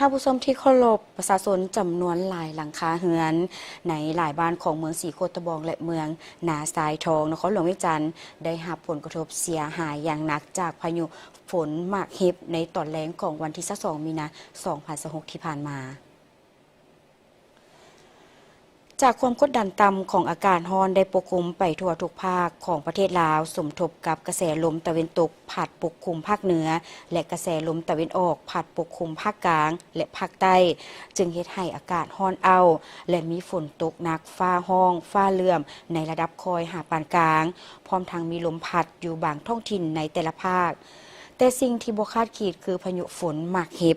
ທ່ານຜູ້ຊົມທີ່ເຄົາລົບ, ປະຊາຊົນຈຳນວນຫຼາຍຫຼັງຄາເຮືອນໃນຫຼາຍບ້ານຂອງເມືອງສີໂຄດຕະບອງ ແລະ ເມືອງນາຊາຍທອງ ນະຄອນຫຼວງວຽງຈັນ ໄດ້ຮັບຜົນກະທົບເສຍຫາຍຢ່າງໜັກຈາກພາຍຸຝົນໝາກເຫັບໃນຕອນແລງຂອງວັນທີຊາວສອງ ມີນາ ສອງພັນຊາວຫົກ ທີ່ຜ່ານມາ. ຈາກຄວາມກົດດັນຕ່ຳຂອງອາກາດຮ້ອນໄດ້ປົກຄຸມໄປທົ່ວທຸກພາກຂອງປະເທດລາວ, ສົມທົບກັບກະແສລົມຕາເວັນຕົກພັດປົກຄຸມພາກເໜືອ ແລະ ກະແສລົມຕາເວັນອອກພັດປົກຄຸມພາກກາງ ແລະ ພາກໃຕ້, ຈຶ່ງເຮັດໃຫ້ອາກາດຮ້ອນອ້າວ ແລະ ມີຝົນຕົກໜັກ, ຟ້າຮ້ອງ, ຟ້າເຫຼື້ອມໃນລະດັບຄ່ອຍຫາປານກາງ, ພ້ອມທັງມີລົມພັດຢູ່ບາງທ້ອງຖິ່ນໃນແຕ່ລະພາກ. ແຕ່ສິ່ງທີ່ບໍ່ຄາດຄິດຄືພາຍຸຝົນໝາກເຫັບ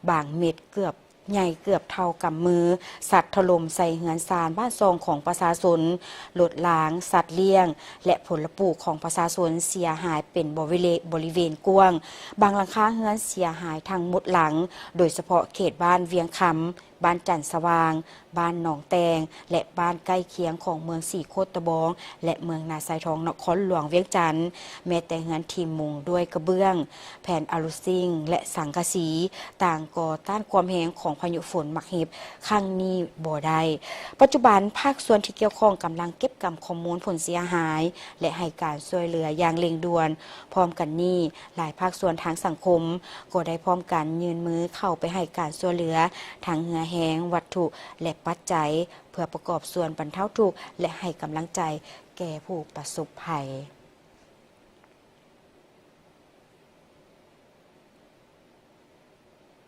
ບາງເມັດເກືອບ ໃຫຍ່ເກືອບເທົ່າກຳມື ຊັດຖະຫຼົ່ມໃສ່ເຮືອນຊານບ້ານຊ່ອງຂອງປະຊາຊົນ, ລົດລາງ, ສັດລ້ຽງ ແລະ ຜົນລະປູກຂອງປະຊາຊົນເສຍຫາຍເປັນບໍລິເວ ບໍລິເວນກວ້າງ. ບາງຫຼັງຄາເຮືອນເສຍຫາຍທັງໝົດຫຼັງ, ໂດຍສະເພາະເຂດບ້ານວຽງຄຳ, ບ້ານຈັນສະຫວ່າງ, ບ້ານໜອງແຕ່ງ ແລະ ບ້ານໃກ້ຄຽງຂອງເມືອງສີໂຄດຕະບອງ ແລະ ເມືອງນາຊາຍທອງ ນະຄອນຫຼວງວຽງຈັນ. ແມ້ແຕ່ເຮືອນທີ່ມຸງດ້ວຍກະເບື້ອງ, ແຜ່ນອາລູຊິງ ແລະ ສັງກະສີ ຕ່າງກໍຕ້ານຄວາມແຮງຂອງພາຍຸຝົນໝາກເຫັບຄັ້ງນີ້ບໍ່ໄດ້. ປັດຈຸບັນ, ພາກສ່ວນທີ່ກ່ຽວຂ້ອງກຳລັງເກັບກຳຂໍ້ມູນຜົນເສຍຫາຍ ແລະ ໃຫ້ການຊ່ວຍເຫຼືອຢ່າງເລັ່ງດ່ວນ. ພ້ອມກັນນີ້, ຫຼາຍພາກສ່ວນທາງສັງຄົມກໍໄດ້ພ້ອມກັນຍື່ນມືເຂົ້າໄປໃຫ້ການຊ່ວຍເຫຼືອ ທັງເຫື່ອແຮງ, ວັດຖຸ ແລະ ປັດໄຈ ເພື່ອປະກອບສ່ວນບັນເທົາທຸກ ແລະ ໃຫ້ກຳລັງໃຈແກ່ຜູ້ປະສົບໄພ.